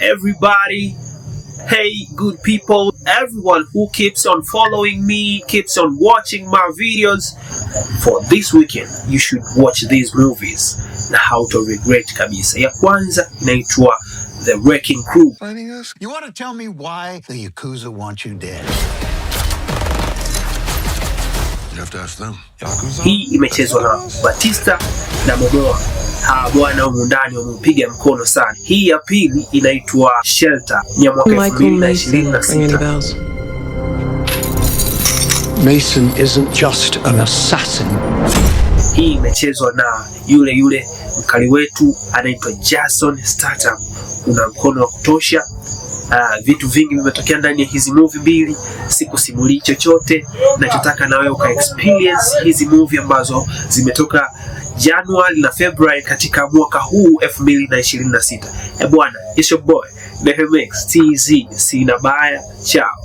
Everybody? Hey, good people, everyone who keeps on following me, keeps on watching my videos. For this weekend, you should watch these movies na hauto regret kabisa. Ya kwanza inaitwa The Wrecking Crew. You want to tell me why the Yakuza want you dead? You have to ask them. Yakuza? Hii imechezwa na Batista na Momoa. Hawa bwana humu ndani wameupiga mkono sana. Hii ya pili inaitwa Shelter, ni ya mwaka elfu Michael mbili na Mason. ishirini na Ring any sita. bells? Mason isn't just an assassin. Hii imechezwa na yule yule mkali wetu anaitwa Jason Statham. Una mkono wa kutosha. Vitu vingi vimetokea ndani ya hizi movie mbili, sikusimulii chochote. Nachotaka na wewe uka experience hizi movie ambazo zimetoka January na February katika mwaka huu 2026. Eh bwana, it's your boy Nehemix TZ, sina baya, chao.